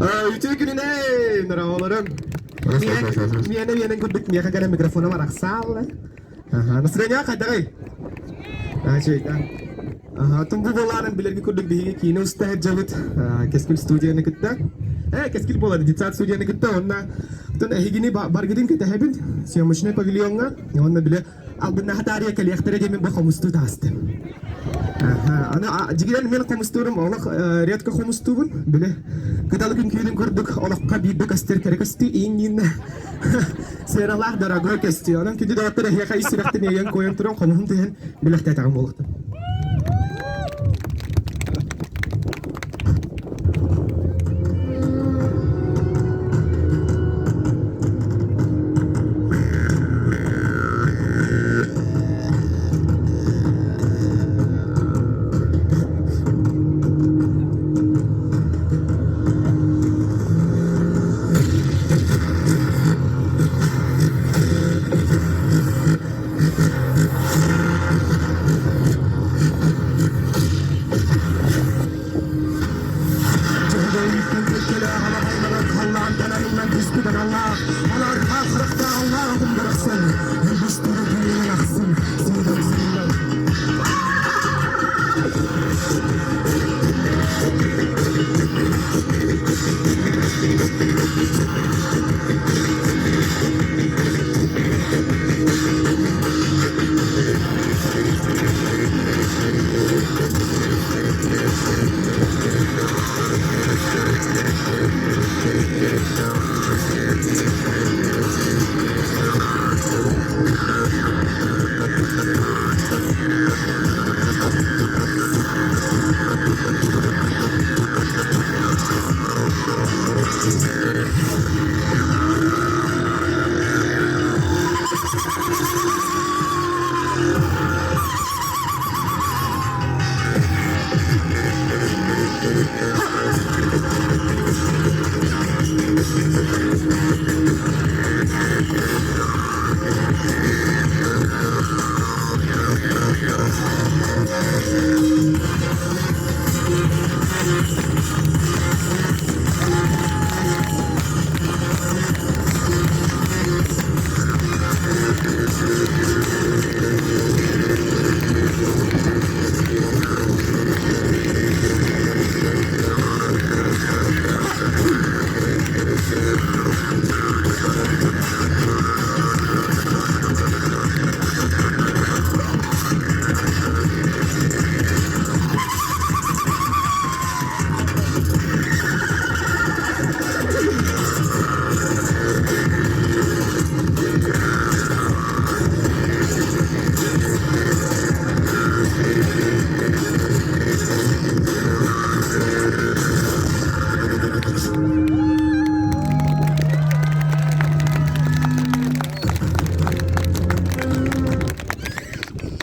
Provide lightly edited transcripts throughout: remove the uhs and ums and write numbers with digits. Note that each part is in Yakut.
Үтүө күнүнэн, оҕолорум. Миэнэ миэнэн курдук миэхэ кэлэн микрофоном арахсаалла. Аха, настроение хайдаҕый? Үчүгэй. Аха, тумбу буолаарын билэрги курдук биһиги киинэ уста сылдьабыт Кэскил студияны кытта. Э, Кэскил буолар, детсад студияны кытта уонна оттон эһигини баргытын кэтэһэбин съемочнай павильоҥҥа уонна бile албыннаһа таарыйа кэлиэхтэрэ диэмин бу хомустуу таастым. Аха, аны дьигинэн мен хомустуурум олох редко хомустуубун били кыталык үҥкүүнүн курдук олоххо биирдэ көстөр кэрэ көстүү иин сыаналаах дорогой көстүү. Онон күндү доҕоттор эһиэхэ ис сүрэхтэн иэйэн куойан туран хомуһум түһэн бэлэхтээтэҕим буолуохтун.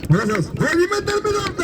Gracias. Владимир Дербинов!